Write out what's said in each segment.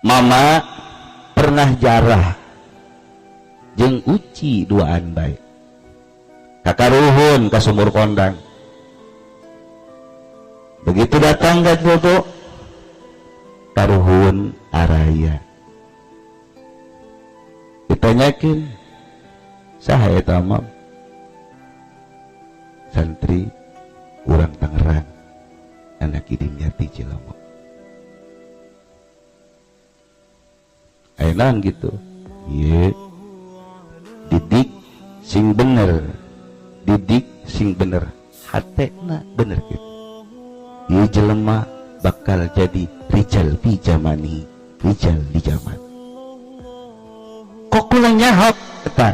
Mama pernah jarah jeung Uci duaan bae ka Karuhun ka Sumur Kondang. Begitu datang ka ditu, Karuhun araya, ditanyakeun, "Saha eta, Mam?" "Santri urang Tangerang, anak Dimyati Cilongok." Ayeuna gitu. Ieu didik sing bener, didik sing bener, hatena bener gitu. Ieu jelema bakal jadi rijal fi zamani, rijal di zaman. Kok kula nyaho eta?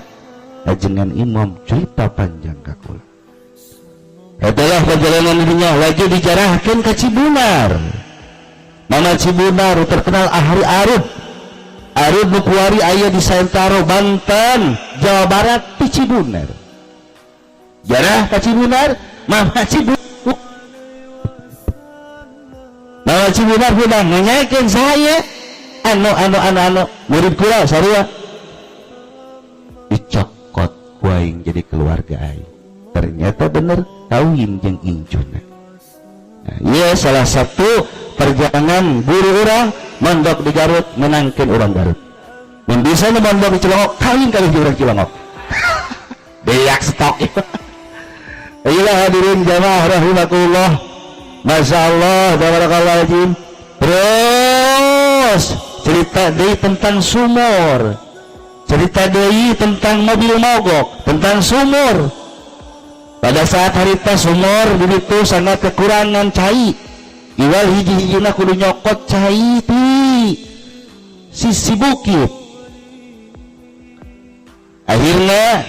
Ajengan imam cerita panjang ka kula. Adalah perjalanan dirinya laju dijarahkan ke Cibunar. Mama Cibunar terkenal ahli arud. Arud nu kuari aya di Santaro, Banten, Jawa Barat, di Cibunar. Jarah ka Cibunar, Mama Cibunar. Mama Cibunar udah nanyakeun saya, anu anu anu anu murid kula sarua dicokot ku aing jadi keluarga aing. Ternyata bener, kawin jeung incuna. Nah, iya salah satu perjalanan guru orang mondok di Garut, menangkan orang Garut. Dan bisa mondok di Cilongok, kawin kali di orang Cilongok. Beak stok. Ayolah hadirin jamaah rahimakumullah. Masya Allah, tabarakallah. Terus cerita deui tentang sumur, cerita deui tentang mobil mogok, tentang sumur. Pada saat harita sumur di ditu sangat kekurangan cai. Iwal hiji-hijina kudu nyokot cai ti sisi bukit. Akhirnya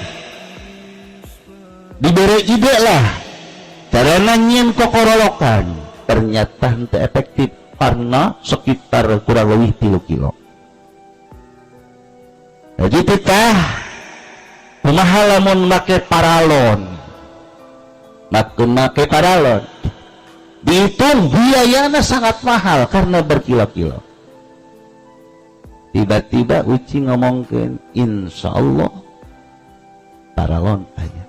diberi ide lah carana nyieun kokorolokan. Ternyata henteu efektif karena sekitar kurang lebih 3 kilo. Jadi titah, kumaha lamun make paralon? Make paralon, dihitung biayanya sangat mahal karena berkilo-kilo. Tiba-tiba Uci ngomongkeun, "Insya Allah paralon aya."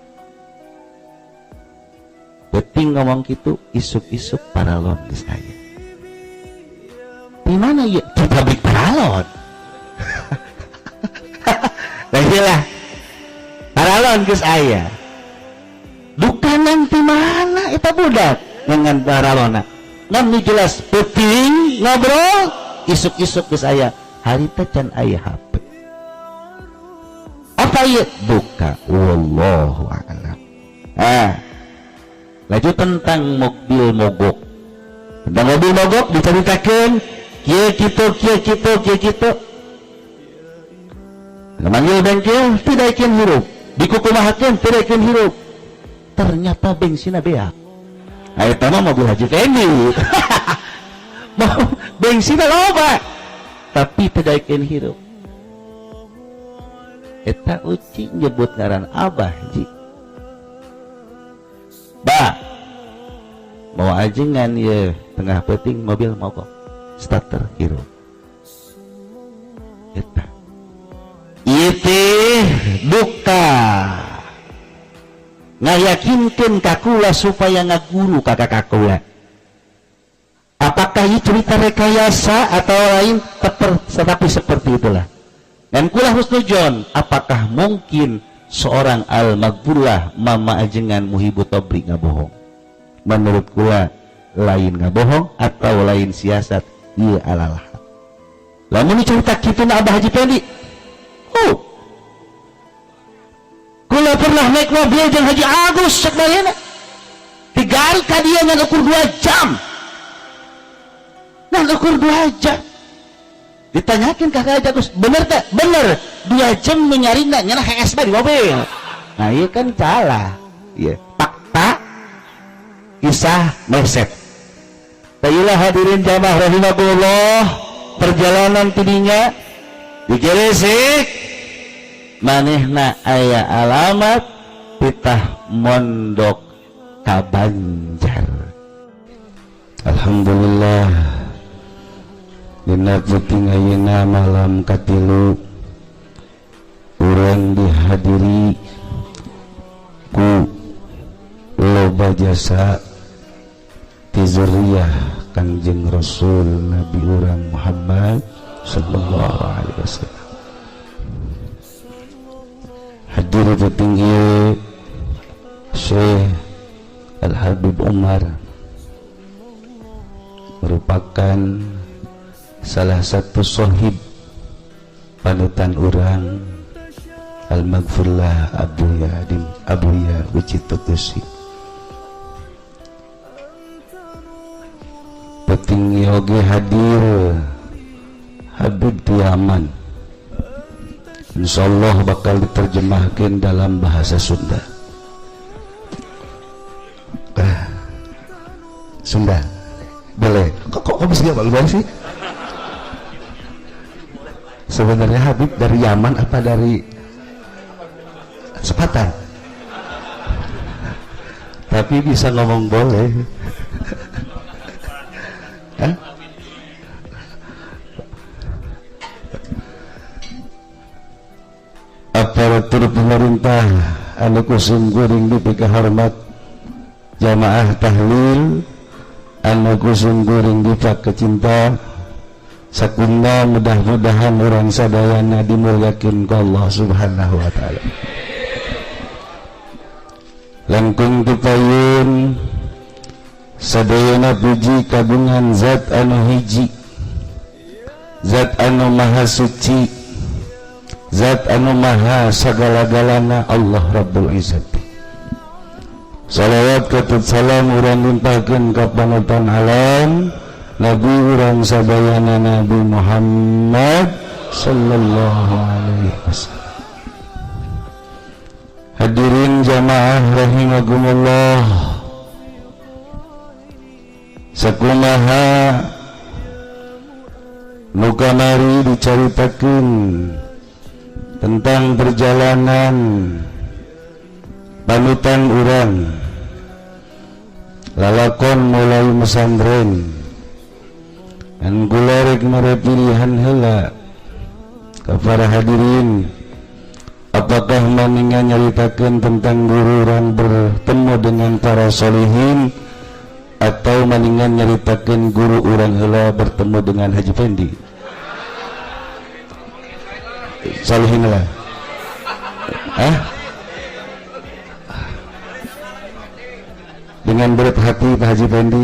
Peuting ngomong gitu, isuk-isuk paralon geus aya. Di mana ya? Di pabrik paralon. Nah, inilah paralon geus aya. Duka nanti mana eta budak dengan paralona? Nan jelas peuting ngobrol, isuk-isuk geus aya. Harita can aya HP. Apa ieu? Duka, wallahu a'lam. Ah. Lanjut tentang mobil mogok. Tentang mobil mogok diceritakan kieu kitu, kieu kitu, kieu kitu. Manggil bengkel tidak ikin hirup, dikukumahakeun tidak ikin hirup. Ternyata bensinnya beak. Nah, eta mah mobil Haji Fendi. Mau bensinnya loba, tapi tidak ikin hirup. Eta Uci nyebut ngaran Abah Ji. Ba, mau ajengan ya tengah peuting mobil mogok, starter hirup. Eta. Ieu teh duka ngayakinkeun ka kula supaya ngaguru ka kakak kula. Apakah ini cerita rekayasa atau lain, tetapi seperti itulah. Dan kula husnujon, apakah mungkin seorang al-maghfurlah Mama Ajengan Muhibu Tobri ngabohong? Menurut kula lain ngabohong atau lain siasat, ieu alalah. Lamun cerita kitu na Abah Haji Pendi. Oh. Kula pernah naik mobil jeung Haji Agus cek bayana. Tiga ka dia ngan ukur 2 jam. Ngan ukur 2 jam. Ditanyakan kakak Haji Agus, "Bener tak?" "Bener." 2 jam menyarina nyana HS di mobil. Nah, iya kan salah. Iya, fakta kisah meset. Baiklah hadirin jamaah rahimakumullah, perjalanan tidinya di Gresik manehna aya alamat pitah mondok ka Banjar. Alhamdulillah. Dina peuting ayeuna malam katilu urang dihadiri ku loba jasa ti zuriyah Kangjeng Rasul Nabi urang Muhammad sallallahu alaihi wasallam. Hadir peuting ieu Syekh Al Habib Umar, merupakan salah satu sohib panutan urang, Al-Maghfurlah Abuya Abuya Ucito Tusi. Peuting oge hadir Habib Tiaman, insyaallah bakal diterjemahkan dalam bahasa Sunda. Sunda boleh kok, kok, kok bisa boleh sih? Sebenarnya Habib dari Yaman apa dari Sepatan, tapi bisa ngomong boleh. Hah? Aparatur pemerintah anu kusum kuring dipikahormat, jamaah tahlil anu kusum kuring dipakacinta, sakunda mudah-mudahan urang sadayana dimuliakeun ku Allah Subhanahu wa taala. Langkung tepayun sadayana puji kagungan zat anu hiji, zat anu maha suci, zat anu maha sagala-galana, Allah Rabbul Izzati. Salawat katut salam urang limpahkeun ka panutan alam, Nabi urang sadayana, Nabi Muhammad sallallahu alaihi wasallam. Hadirin jamaah rahimakumullah, sakumaha nu kamari dicaritakeun tentang perjalanan panutan urang lalakon mulai mesantren, dan kula rek mere pilihan heula ka para hadirin, apakah maningan nyaritakeun tentang guru urang bertemu dengan para solihin atau maningan nyaritakeun guru urang heula bertemu dengan Haji Fendi? Solihin lah. Hah? Dengan berat hati, Pak Haji Fendi,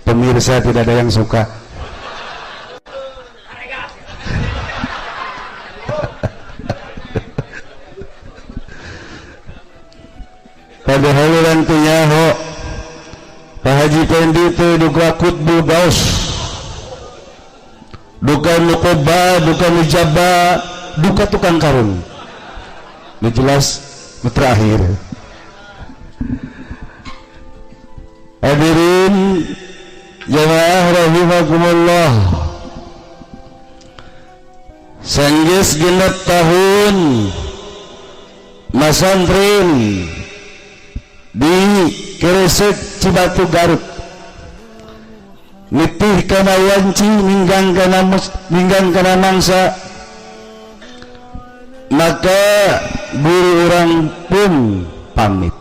pemirsa tidak ada yang suka. Padahal urang teu nyaho Pak Haji Fendi teh duka kutbul gaus, duka nukoba, duka nujaba, duka tukang karun. Ini jelas terakhir. Hadirin jamaah rahimakumullah, sanggeus 6 tahun masantren di Keresek Cibatu Garut, nitih kana wanci, ninggang kana mangsa, maka guru urang pun pamit.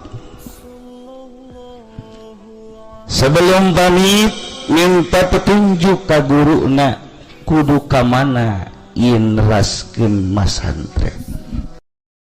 Sebelum pamit minta petunjuk ka guruna kudu ka mana yen neraskeun masantren.